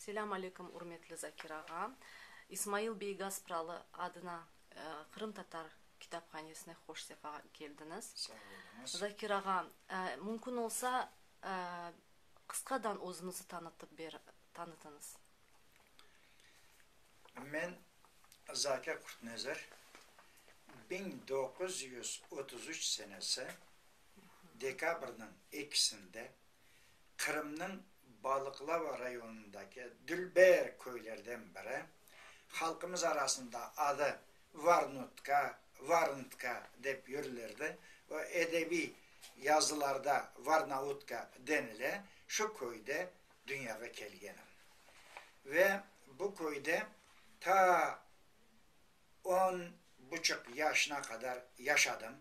Selâm aleyküm, ürmetli Zakir ağa. İsmail bey Gaspralı adına Qırımtatar kitaphanesine hoş sefa keldiñiz. Sağ oluñız. Zakir ağa, mümkün olsa, qısqadan özüñizi tanıtıp ber, tanıtıñız. Men Zakir Qurtnezir, 1933 senesi dekabrniñ ekisinde Qırımnıñ Balıqlava rayonındaki dülber köylerden biri, halqımız arasında adı Varnutka, Varntka dep yürülirdi, o edebiy yazılarda Varnautka denile, şu köyde dünyağa kelgenim. Ve bu köyde ta on buçuq yaşına qadar yaşadım.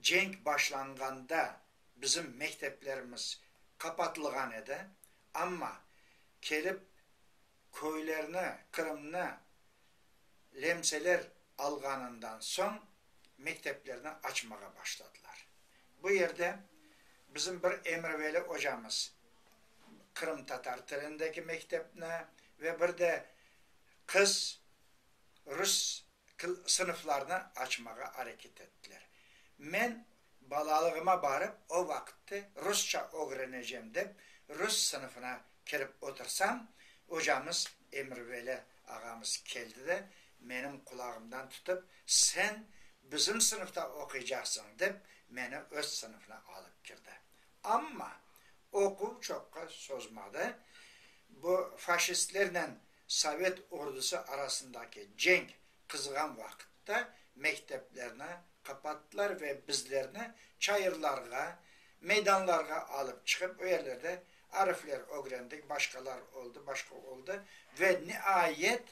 Cenk başlanğanda bizim mekteplerimiz qapatılğan edi, amma kelip köylerni, Qırımnı lemseler alğanından soñ mekteplerni açmağa başladılar. Bu yerde bizim bir Emirveli ocamız qırımtatar tilindeki mektepni ve bir de qız rus sınıflarnı açmağa areket ettiler. Men Balalığıma barıp, o vaqıtte rusça ögrenecem dep, rus sınıfına kirip otursam, ocamız Emirveli ağamız keldi de, menim qulağımdan tutıp, Sen bizim sınıfta oquycaqsıñ, dep, meni öz sınıfına alıp kirdi. Amma oquv çoqqa sozmadı. Bu faşistlernen sovet ordusı arasındaki cenk qızğan vaqıtta mekteplerni qapattılar ve bizlerni çayırlarğa, meydanlarğa alıp çıqıp, o yerlerde arifler ögrendik, başqalar oldı, başqa oldı ve niayet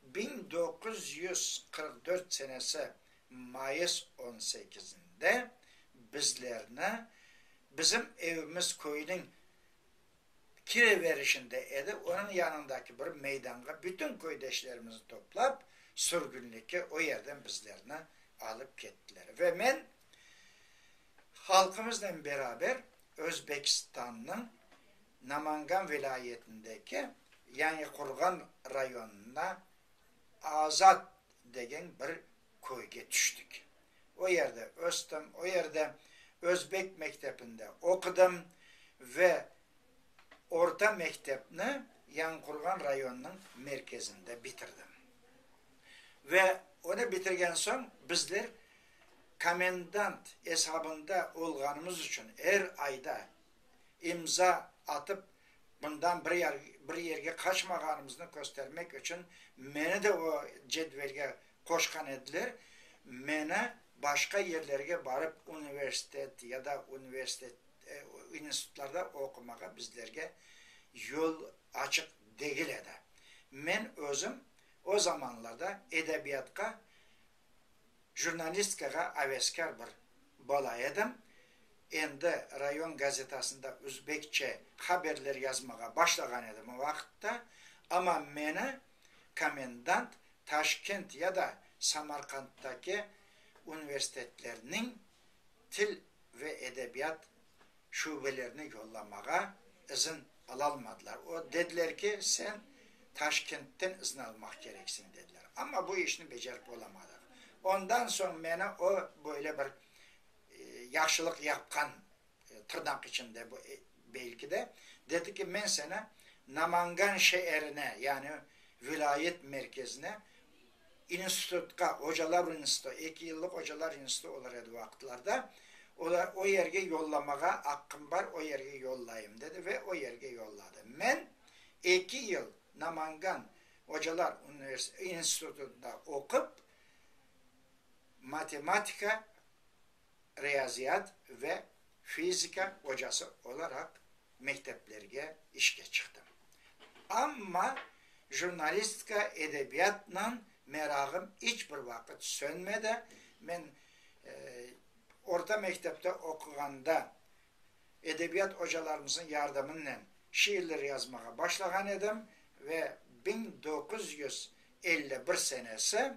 1944 senesi mayıs on sekizinde bizlerni bizim evimiz köyniñ Kireverişinde edi, onıñ yanındaki bir meydanğa bütün köydeşlerimizni toplap, sürgünlikke o yerden bizlerni alıp kettiler. Ve men halqımıznen beraber Özbekistannıñ Namangan vilâyetindeki Yañıqurğan rayonına Azat degen bir köyge tüştik. O yerde östim, o yerde özbek mektepinde oqudım ve orta mektepni Yañıqurğan rayonınıñ merkezinde bitirdim. Ve onı bitirgen soñ bizler komendant esabında olğanımız içün er ayda imza atıp, bundan bir bir yerge qaçmağanımıznı köstermek içün meni de o cedvelge qoşqan ediler. Meni başqa yerlerge barıp universitet ya da universitet institutlarda oqumağa bizlerge yol açıq degil edi. Men özüm o zamanlarda edebiyatqa Jurnalistikağa aveskâr bir bala edim. Endi rayon gazetasında üzbekçe haberler yazmağa başlağan edim o vaqıtta, amma meni komendant Taşkent ya da Samarqanddaki universitetlerniñ til ve edebiyat şubelerine yollamağa izin alalmadılar. O, dediler ki, sen Taşkentten izin almaq kereksiñ, dediler. Amma bu işni becerip olamadıq. Ondan soñ meni o, böyle bir yahşılıq yapqan, tırnaq içinde bu belki de, dedi ki, men seni Namangan şeerine, yani vilâyet merkezine İnstitutqa, ocalar institutı, eki yıllıq ocalar institutı olar edi o vaqıtlarda, olar, o yerge yollamağa aqqım bar, o yerge yollayım, dedi ve o yerge yolladı. Men eki yıl Namangan ocalar institutında oqup, matematika, riyaziyat ve fizika ocası olaraq mekteplerge işke çıqtım. Amma jurnalistika, edebiyatnen merağım iç bir vaqıt sönmedi. Men orta mektepte oquğanda edebiyat ocalarımıznıñ yardımınen şiirler yazmağa başlağan edim ve 1951 senesi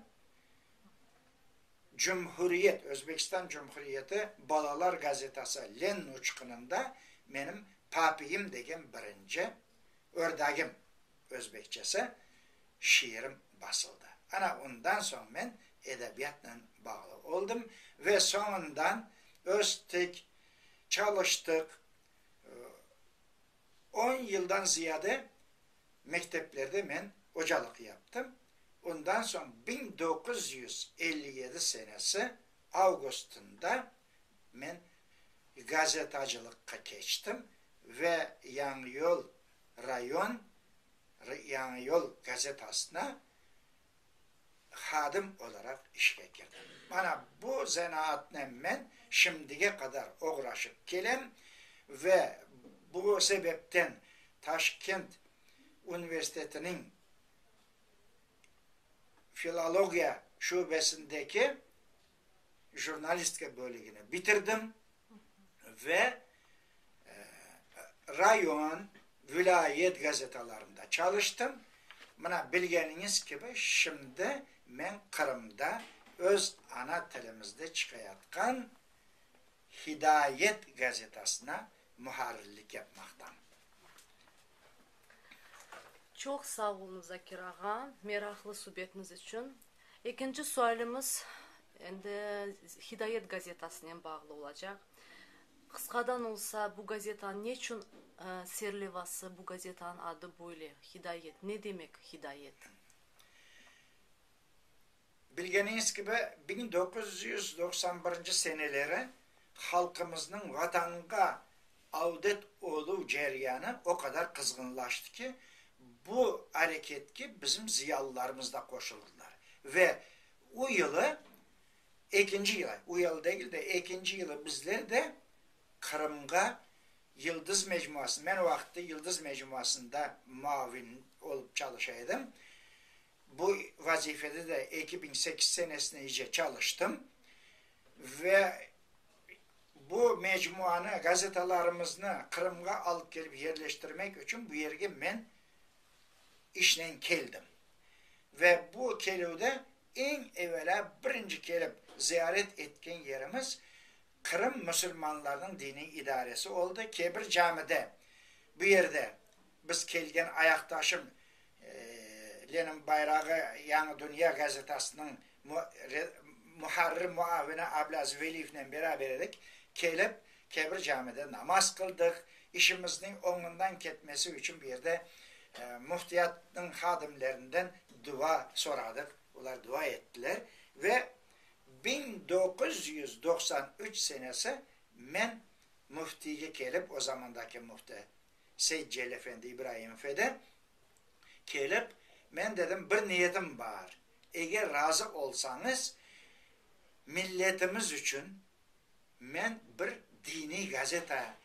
Cumhuriyet, Özbekistan Cumhuriyeti balalar gazetası Len uçqunında menim Papiyim degen birinci ördagim. özbekçesi, şiirim basıldı. Ana ondan soñ men edebiyatnen bağlı oldım ve soñundan östik, çalıştıq, On yıldan ziyade mekteplerde men ocalıq yaptım. Ondan soñ 1957 senesi avgustında men gazetacılıqqa keçtim ve Yañıyol rayon Yañıyol gazetasına hadim olaraq işke kirdim. Mana bu zenaatnen men şimdige qadar oğraşıp kelem ve bu sebepten Taşkent universitetiniñ filologiya şubesindeki jurnalistika bölügini bitirdim ve rayon, vilâyet gazetalarında çalıştım. Mına, bilgeniñiz kibi, şimdi men Qırımda öz ana tilimizde çıqayatqan Hidayet gazetasına muharrirlik yapmaqtam. Çoq sağ oluñız, Zakir ağa, meraqlı subetiniz içün. Ekinci sualimiz endi Hidayet gazetasınen bağlı olacaq. Qısqadan olsa, bu gazetanıñ neçün serlevası, bu gazetanıñ adı böyle, Hidayet? Ne demek Hidayet? Bilgeniñiz kibi, 1991 seneleri halqımıznıñ Vatanğa avdet oluv ceryanı o qadar qızğınlaştı ki, bu areketke bizim ziyalılarımız da qoşuldılar. Ve o yılı, ekinci yılı, o yıl degil de, ekinci yılı bizler de Qırımğa Yıldız mecmuasını, men o vaqıtta Yıldız mecmuasında muavin olıp çalışa edim, Bu vazifede de 2008 senesine ice çalıştım ve bu mecmuanı, gazetalarımıznı Qırımğa alıp kelip yerleştirmek içün bu yerge men işnen keldim. Ve bu kelüvde eñ evelâ birinci kelip ziyaret etken yerimiz Qırım musulmanlarınıñ diniy idaresi oldı. Kebir camide bu yerde biz kelgen ayaqtaşım Lenin bayrağı Yañı dünya gazetasınıñ muharrir muavini Ablâz Veliyevnen beraber edik, kelip Kebir camide namaz qıldıq. İşimizniñ oñundan ketmesi içün bu yerde müftiyatnıñ hadimlerinden dua soradıq, olar dua ettiler ve 1993 senesi men müftiyge kelip, o zamandaki müfti Seytcelil efendi İbraimov edi, kelip, men dedim, bir niyetim bar, eger razı olsañız, milletimiz içün men bir diniy gazeta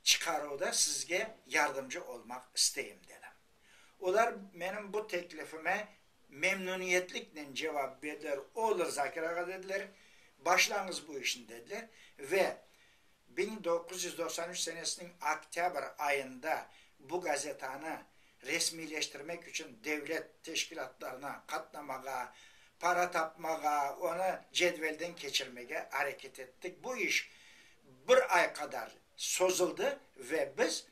çıqaruvda sizge yardımcı olmaq isteyim, dedim. Olar menim bu teklifime memnüniyetliknen cevap berdiler, olur, Zakir ağa, dediler, başlañız bu işni, dediler ve 1993 senesiniñ oktâbr ayında bu gazetanı resmiyleştirmek içün devlet teşkilâtlarına qatnamağa, para tapmağa, onı cedvelden keçirmege areket ettik. Bu iş bir ay qadar sozuldı ve biz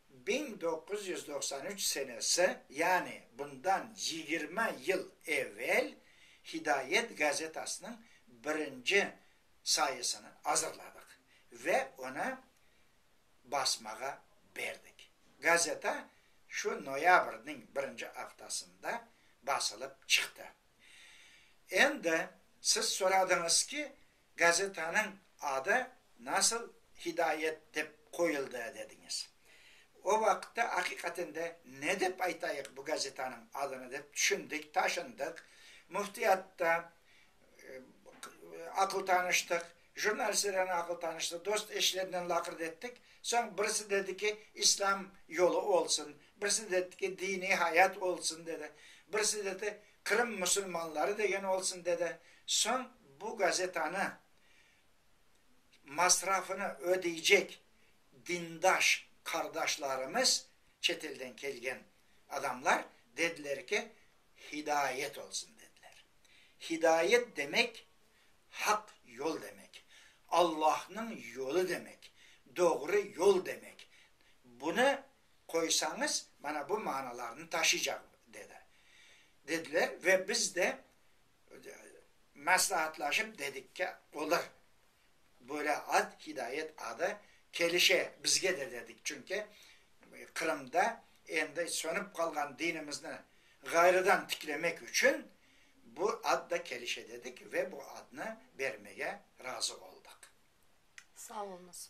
1993 senesi, yani bundan 20 yıl evel Hidayet gazetasınıñ birinci sayısını azırladıq ve onı basmağa berdik. Gazeta şu noyabrniñ birinci aftasında basılıp çıqtı. Endi siz soradıñız ki, gazetanıñ adı nasıl Hidayet dep qoyuldı dediñiz. O vaqıtta aqiqaten de ne dep aytayıq bu gazetanıñ adını dep tüşündik, taşındıq. Müftiyatta aqıl tanıştıq, jurnalistlernen aqıl tanıştıq, dost-eşlernen laqırdı ettik. Soñ birisi dedi ki, İslâm yolu olsun, birisi dedi ki, diniy hayat olsun dedi, birisi dedi, Qırım musulmanları degen olsun dedi. Soñ bu gazetanı masrafını ödeycek dindaş qardaşlarımız, çetelden kelgen adamlar, dediler ki, Hidayet olsun dediler. Hidayet demek, haq yol demek, Allahnıñ yolu demek, doğru yol demek. Bunı. qoysañız, mana bu manalarnı taşıycaq, dedi. Dediler ve biz de maslaatlaşıp dedik ki, olur, böyle ad, Hidayet adı kelişe bizge de dedik, çünki Qırımda endi sönip qalğan dinimizni ğayrıdan tiklemek içün bu ad da kelişe dedik ve bu adnı bermege razı oldıq. Sağ oluñız.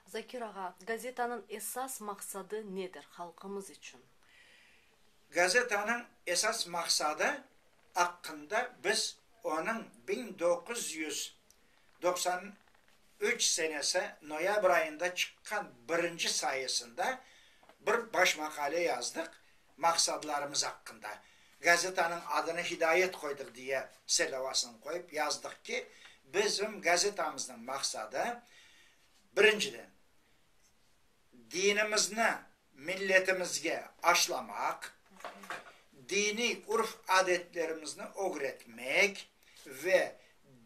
Zakir ağa, gazetanıñ esas maqsadı nedir halqımız içün? Gazetanıñ esas maqsadı aqqında biz onıñ 1993 senesi noyabr ayında çıqqan birinci sayısında bir baş maqale yazdıq, maqsadlarımız aqqında. Gazetanıñ adını Hidayet qoydıq diye serlevasını qoyıp yazdıq ki, bizim gazetamıznıñ maqsadı, birinciden, dinimizni milletimizge aşlamaq, diniy urf-adetlerimizni ögretmek ve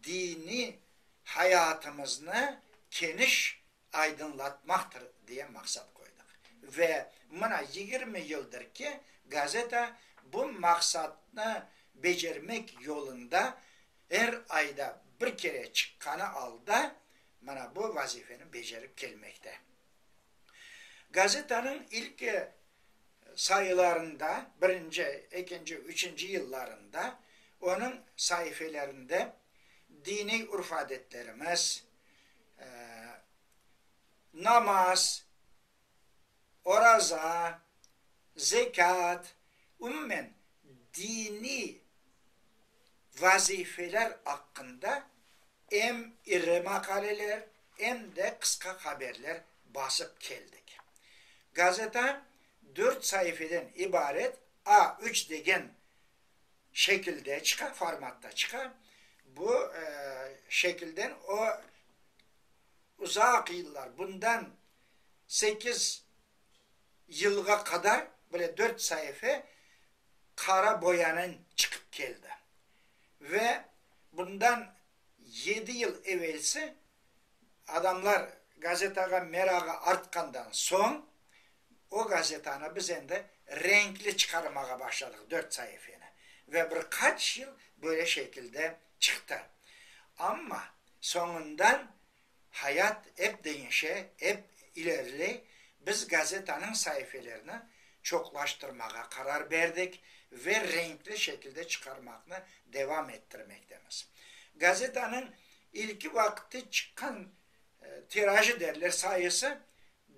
diniy hayatımıznı keniş aydınlatmaqtır diye maqsat qoydıq. Ve mına 20 yıldır ki, gazeta bu maqsatnı becermek yolunda er ayda bir kere çıqqanı alda mına bu vazifeni becerip kelmekte. Gazetanıñ ilk sayılarında, birinci, ekinci, üçünci yıllarında onıñ saifelerinde diniy urf-adetlerimiz, namaz, oraza, zekât, umumen diniy vazifeler aqqında em iri maqaleler, em de qısqa haberler basıp keldik. Gazeta dört saifeden ibaret A üç degen şekilde çıqa, formatta çıqa. Bu şekilden o uzaq yıllar, bundan sekiz yılğa qadar böyle dört saife qara boyanen çıqıp keldi. Ve bundan yedi yıl evelsi adamlar gazetağa merağı artqandan soñ, o gazetanı biz endi renkli çıqarmağa başladıq, dört saifeni. Ve bir qaç yıl böyle şekilde çıqtı. Amma soñundan Hayat ep deñişe, ep ileriley, biz gazetanıñ saifelerini çoqlaştırmağa qarar berdik ve renkli şekilde çıqarmaqnı devam ettirmektemiz. Gazetanıñ ilki vaqıtı çıqqan tirajı derler sayısı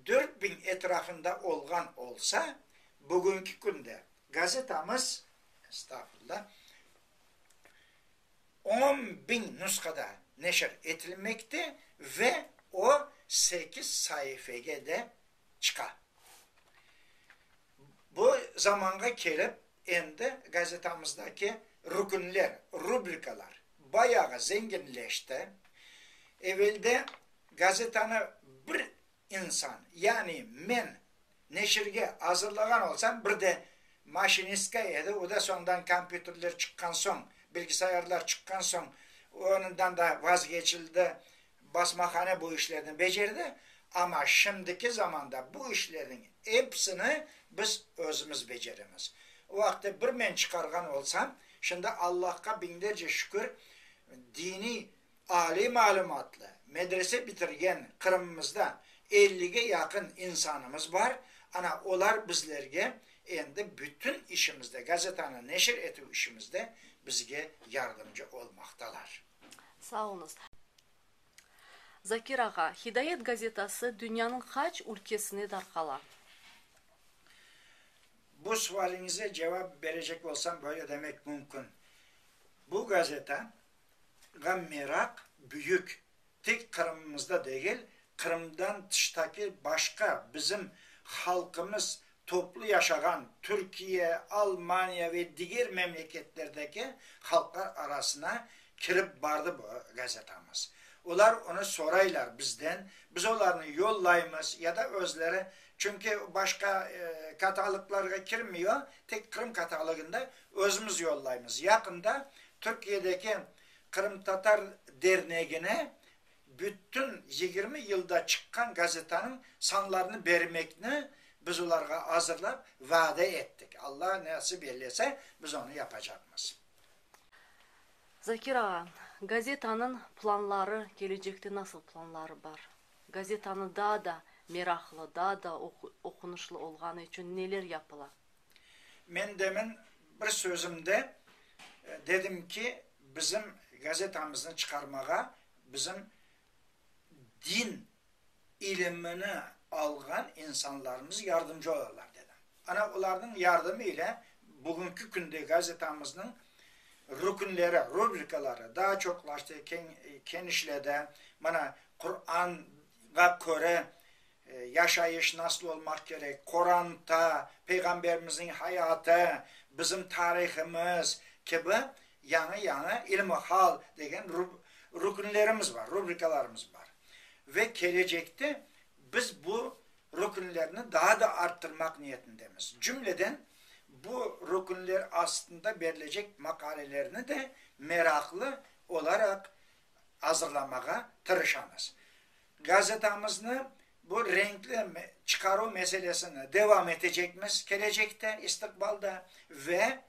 4000 etrafında olğan olsa, bugünki künde gazetamız, estağfurullah, 10.000 nusqada neşir etilmekte ve o sekiz saifege de çıqa. Bu zamanğa kelip endi gazetamızdaki rükünler, rubrikalar bayağı zenginleşti. Evelde gazetanı bir insan, yani men neşirge azırlağan olsam, bir de maşinistka edi, o da soñdan kompyuterler çıqqan soñ, bilgisayarlar çıqqan soñ, onından da vazgeçildi, basmahane bu işlerni becerdi, amma şimdiki zamanda bu işlerniñ episini biz özümiz beceremiz. O vaqıtta bir men çıqarğan olsam, şimdi Allahqa biñlerce şükür, diniy Aliy malümatlı, medrese bitirgen Qırımımızda ellige yaqın insanımız bar, ana olar bizlerge endi bütün işimizde, gazetanı neşir etüv işimizde bizge yardımcı olmaqtalar. Sağ oluñız. Zakir ağa, Hidayet gazetası dünyanıñ qaç ülkesine darqala? Bu sualiñize cevap berecek olsam böyle demek mümkün, bu gazeta Ğa meraq büyük, tek Qırımımızda degil, Qırımdan tıştaki başqa bizim halqımız toplu yaşağan Türkiye, Almaniya ve diger memleketlerdeki halqlar arasına kirip bardı bu gazetamız. Olar onı soraylar bizden, biz olarnı yollaymız ya da özleri, çünki başqa kataloglarğa kirmiyor, tek Qırım katalogında özümiz yollaymız. Yaqında Türkiyedeki Qırımtatar dernegine bütün 20 yılda çıqqan gazetanıñ sanlarını bermekni. Biz olarğa azırlap vade ettik. Alla nasip eylese, biz onı yapacaqmız. Zakir ağa, gazetanıñ planları, kelecekte nasıl planları bar? Gazetanı daa da meraqlı, daa da oqunışlı olğanı içün neler yapıla? Men demin bir sözümde dedim ki, bizim gazetamıznı çıqarmağa bizim din ilimini alğan insanlarımız yardımcı olalar, dedim. Ana olarnıñ yardımı ile bugünki künde gazetamıznıñ rükünleri, rubrikaları daa çoqlaştı, kenişledi. Mana, Quranğa köre yaşayış nasıl olmaq kerek, qoranta, Peyğamberimizniñ hayatı, bizim tarihimiz kibi yañı-yañı ilm-i hal degen rükünlerimiz bar, rubrikalarımız bar. Ve kelecekte biz bu rükünlerni daa da arttırmaq niyetindemiz. Cümleden, bu rükünler astında berilecek maqalelerni de meraqlı olaraq azırlamağa tırışamız. Gazetamıznı bu renkli çıqaruv meselesini devam etecekmiz kelecekte, istiqbalda ve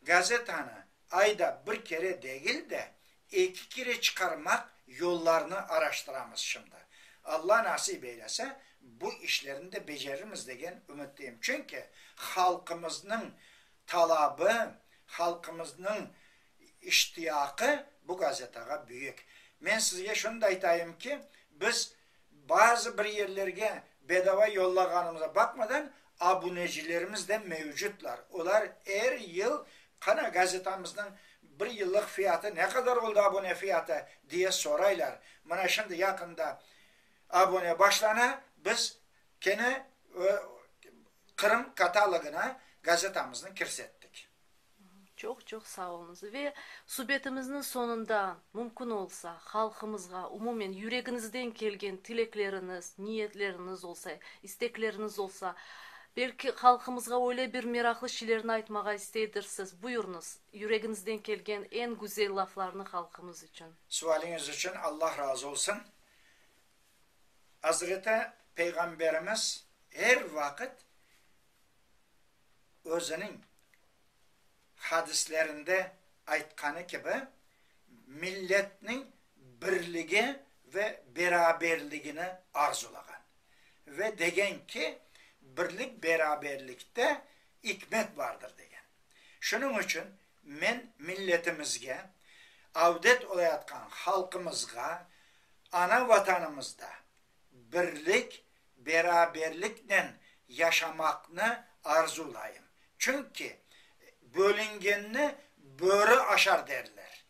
gazetanı ayda bir kere degil de, eki kere çıqarmaq yollarını araştıramız şimdi. Alla nasip eylese, bu işlerni de becerirmiz degen ümütteyim. Çünki halqımıznıñ talabı, halqımıznıñ iştiyaqı bu gazetağa büyük. Men sizge şunı da aytayım ki, biz bazı bir yerlerge bedava yollağanımıza baqmadan, abunecilerimiz de mevcutlar. Olar er yıl, Qana, gazetamıznıñ bir yıllıq fiyatı ne qadar oldı, abune fiyatı? diye soraylar. Mına şimdi yaqında abune başlana, biz kene Qırım katalogına gazetamıznı kirsettik. Çoq-çoq sağ oluñız. Ve subetimizniñ soñunda, mümkün olsa, halqımızğa, umumen, yüregiñizden kelgen tilekleriñiz, niyetleriñiz olsa, istekleriñiz olsa, belki halqımızğa öyle bir meraqlı şeylerni aytmağa isteydirsiz, buyurıñız, yüregiñizden kelgen eñ güzel laflarnı halqımız içün. Sualiñiz içün Allah razı olsun. Azreti Peyğamberimiz er vaqıt özüniñ hadislerinde aytqanı kibi, milletniñ birligi ve beraberligini arzulağan ve degen ki, birlik-beraberlikte ikmet bardır degen. Şunıñ içün men milletimizge, avdet olayatqan halqımızğa ana Vatanımızda birlik, beraberliknen yaşamaqnı arzulayım. Çünki bölüngenni börü aşar derler.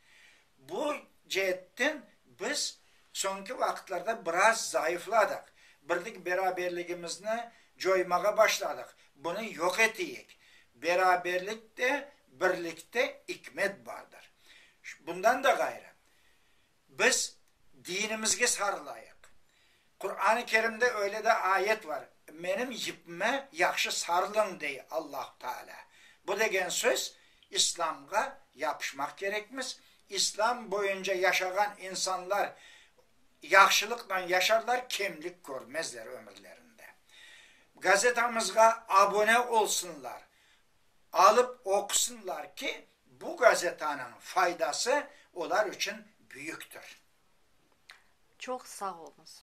Bu ceetten biz soñki vaqıtlarda biraz zayıfladıq. Birlik-beraberligimizni coymağa başladıq. Bunı yoq eteyik. Beraberlikte, birlikte ikmet bardır. Bundan da ğayrı, Biz dinimizge sarılayıq. Quran-ı Kerimde öyle de ayet var, Menim yipime yahşı sarılıñ, dey Allahu Teala. Bu degen söz, İslamğa yapışmaq kerekmiz. İslam boyunca yaşağan insanlar yahşılıqla yaşarlar, kemlik körmezler ömürlerinde. Gazetamızğa abone olsunlar, alıp oqusınlar ki, Bu gazetanıñ faydası olar içün büyüktir. Çoq sağ oluñız.